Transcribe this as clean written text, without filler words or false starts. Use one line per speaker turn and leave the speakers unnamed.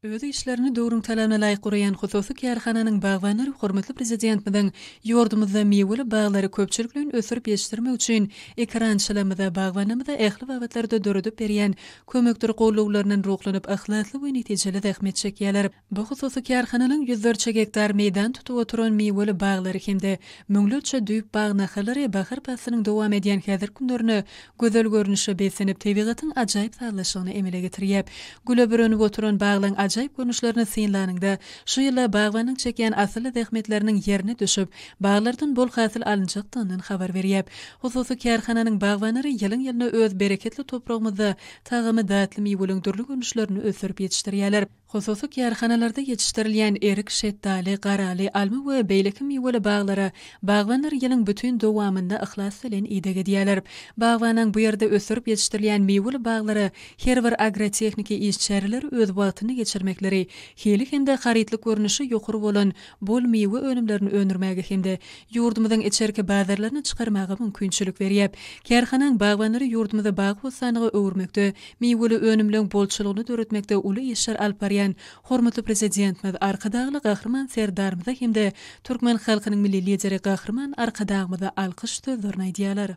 Öz işlerini döwrüň talabyna laýyk guraýan hususy kärhananyň bagbanlary hormatly Prezidentimiziň ýurdumyzda miweli baglary köpçülikleýin ösdürip ýetişdirmek üçin ekerançylarymyza, bagbanlarymyza ähli babatlarda döredip berýän kömekdir gollawlaryndan ruhlanyp, yhlasly we netijeli zähmet çekýärler. Bu hususy kärhanalaryň ýüzlerçe gektar meýdan tutup oturan miweli baglary hem-de müňlerçe düýp bag nahallary bahar paslynyň dowam edýän häzirki günlerinde gözel görnüşe beslenip, tebigatyň ajaýyp sazlaşygyny emele getirýär. Güle bürenip oturan baglaryň ajaýyp görnüşlerini synlanyňda, şu ýylda bagbanyň çekýän asylly zähmetleriniň ýerine düşüp, baglardan bol hasyl alynjakdygyndan habar berýär. Hususy kärhananyň bagbanlary ýylyň-ýylyna öz bereketli topragymyzda tagamy datly miweleriň dürli görnüşlerini ösdürip ýetişdirýärler. Hususy kärhanalarda ýetişdirilýän erik, şetdaly, garaly, alma we beýleki miweli baglara bagbanlar ýylyň bütin dowamynda yhlas bilen ideg edýärler. Bagbanyň bu ýerde ösdürip ýetişdirilýän miweli baglara her bir agrotehniki iş çäreleri öz wagtynda geçirmekleri, hili hem-de harytlyk görnüşi ýokary bolan bol miwe önümlerini öndürmäge hem-de ýurdumyzyň içerki bazarlaryna çykarmaga mümkinçilik berýär. Kärhanaň bagbanlary ýurdumyzy bagy-bossanlyga öwürmekde, miweli önümleň bolçulygyny döretmekde uly işler alyp barýan hormatly Prezidentimiz Arkadagly Gahryman Serdarymyza hem-de türkmen halkynyň Milli Lideri Gahryman Arkadagymyza alkyş sözlerini aýdýarlar.